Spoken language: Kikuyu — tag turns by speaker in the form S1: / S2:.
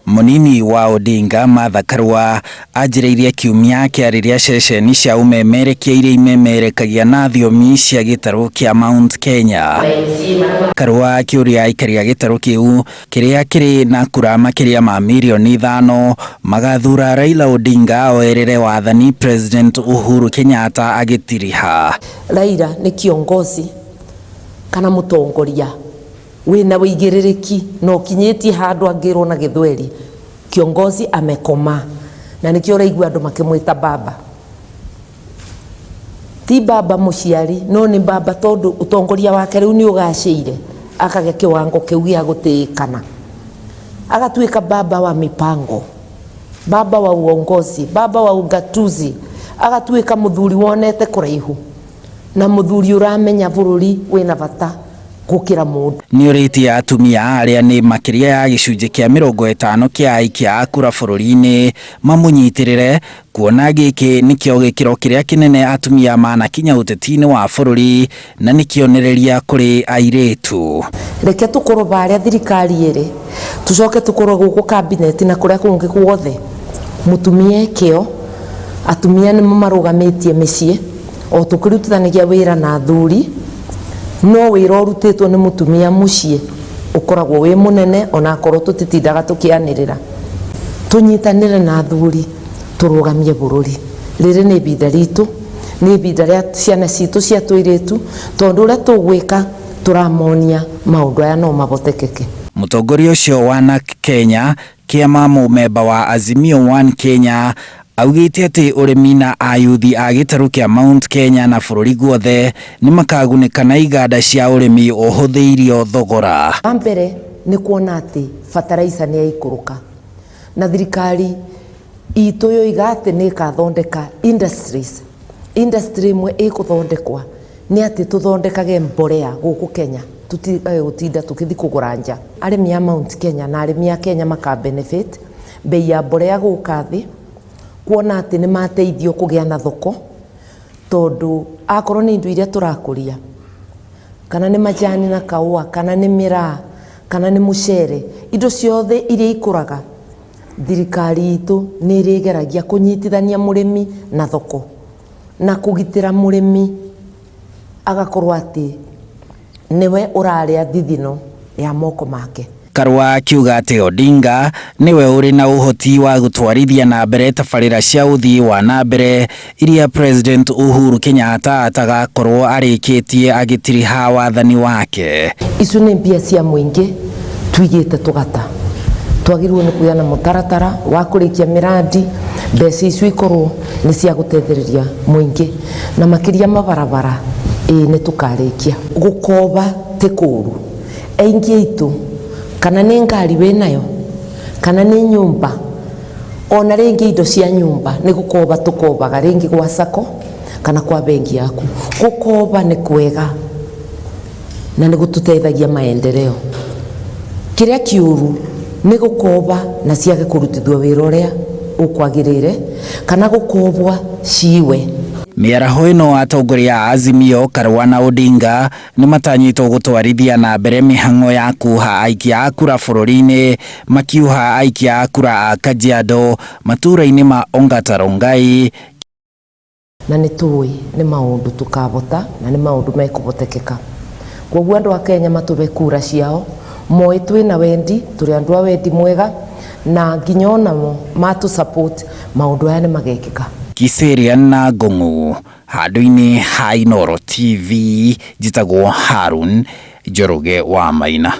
S1: Mũnini wa Odinga Martha Karua anjĩrĩirie kiumia akĩarĩria ceceni cia ũmemerekia iria imemerekagia na thiomi cia gĩtarũ kĩa Mount Kenya. Karua akĩũria aikari a gĩtarũ kĩu kĩrĩa kĩrĩ na kura makĩria ma mirioni 5 magathura Raila Odinga oerere wathani President Uhuru Kenyatta agĩtiriha.
S2: Raila nĩ kiongozi kana mũtongoria wĩna wĩigĩrĩrĩki na ũkinyĩtie handũ angĩrwo na gĩthweri kiongozi amekoma, na nĩkĩo ũraigua andũ makĩmwĩta baba. Ti baba mũciari, no nĩ baba tondũ ũtongoria wake rĩu nĩ ũgacĩire, akagĩa kĩwango kĩu gĩa gũtĩĩkana, agatuĩka baba wa mipango, baba wa uongozi, baba wa ugatuzi, agatuĩka mũthuri wonete kũraihu na mũthuri ũramenya bũrũri wĩna bata gũkĩra mũndũ.
S1: Nĩũrĩtie atumia arĩa nĩ makĩria ya gĩcunjĩ kĩa 50 kĩa aikia a kura bũrũri-inĩ mamũnyitĩrĩre kuona gĩkĩ nĩkĩo gĩkĩro kĩrĩa kĩnene atumia manakinya ũteti-inĩ wa bũrũri na nĩ kĩonereria kũrĩ airĩtu.
S2: Reke tũkorwo barĩa thirikari ĩrĩ, tũcoke tũkorwo gũkũ kabineti na kũrĩa kũngĩ guothe, mũtumia ekĩo, atumia nĩmo marũgamĩtie mĩciĩ, o tũkĩrutithanagia wĩra na athuri, no wĩra ũrutĩtwo nĩ mũtumia mũciĩ ũkoragwo wĩ mũnene onakorwo tũtitindaga tũkĩanĩrĩra. Tũnyitanĩre na athuri tũrũgamie bũrũri. Rĩrĩ nĩ ibinda ritũ, nĩ ibinda rĩa ciana citũ cia tũirĩtu, tondũ ũrĩa tũgwĩka tũramonia maũndũ aya no mahotekeke.
S1: Mũtongoria ũcio wa NARC Kenya kĩama mũmemba wa Azimio One Kenya augĩte atĩ ũrĩmi na ayuthi a gĩtarũ kĩa Mount Kenya na bũrũri guothe nĩ makagunĩka na iganda cia ũrĩmi ũhũthĩirio thogora.
S2: Wa mbere nĩ kuona atĩ fertilizer nĩ yaikũrũka na thirikari itũ yoiga atĩ nĩ ĩkathondeka industries. Industry ĩmwe ĩkũthondekwa nĩ atĩ tũthondekage mbolea gũkũ Kenya, tũtigage gũtinda tũkĩthiĩ kũgũra nja. Arĩmi a Mount Kenya na arĩmi a Kenya maka benefit bei ya mbolea gũka thĩ, kuona atĩ nĩ mateithio kũgĩa na thoko, tondũ akorwo nĩ indo iria tũrakũria, kana nĩ majani na kaũa, kana nĩ mĩraa, kana nĩ mũcere, indo ciothe iria ikũraga, thirikari itũ nĩ ĩrĩgeragia kũnyitithania mũrĩmi na thoko na kũgitĩra mũrĩmi agakorwo atĩ nĩwe ũrarĩa thithino ya moko make.
S1: Karua akiuga atĩ Odinga nĩwe ũrĩ na ũhoti wa gũtwarithia na mbere tabarĩra cia ũthii wa na mbere iria President Uhuru Kenyatta atagakorwo arĩkĩtie agĩtiriha wathani wake.
S2: Icio nĩ mbia cia mũingĩ tuigĩte tũgata, twagĩrĩirwo nĩ kũgĩa na mũtaratara wa kũrĩkia mĩrandi, mbeca icio ikorwo nĩ cia gũteithĩrĩria mũingĩ na makĩria mabarabara, ĩĩ nĩ tũkarĩkia. Gũkoba ti kũũru, aingĩ aitũ kana nĩ ngari wĩnayo kana nĩ nyũmba, ona rĩngĩ indo cia nyũmba nĩ gũkoba tũkobaga rĩngĩ gwa sacco kana kwa bengi yaku. Gũkoba nĩ kwega na nĩ gũtũteithagia maendeleo. Kĩrĩa kĩũru nĩ gũkoba na ciage kũrutithio wĩra ũrĩa ũkwagĩrĩire kana gũkobwa ciwe.
S1: Mĩaraho ĩno atongoria a Azimio Karua na Odinga nĩ matanyĩtwo gũtwarithia na mbere mĩhang'o ya kuha aikia a kura bũrũri-inĩ, makiuha aikia a kura a Kajiado matũũra-inĩ ma Ongata Rongai.
S2: Na nĩ tũĩ nĩ maũndũ tũkabota na nĩ maũndũ mekũhotekeka. Kwoguo andũ a Kenya matũbe kura ciao, moĩ twĩna wendi, tũrĩ andũ a wendi mwega, na nginya onamo matũ support maũndũ aya nĩ magekĩka.
S1: Kiserian na Ngũng'ũ handũ-inĩ ha Inooro TV, njĩtagwo Harun Njoroge wa Maina.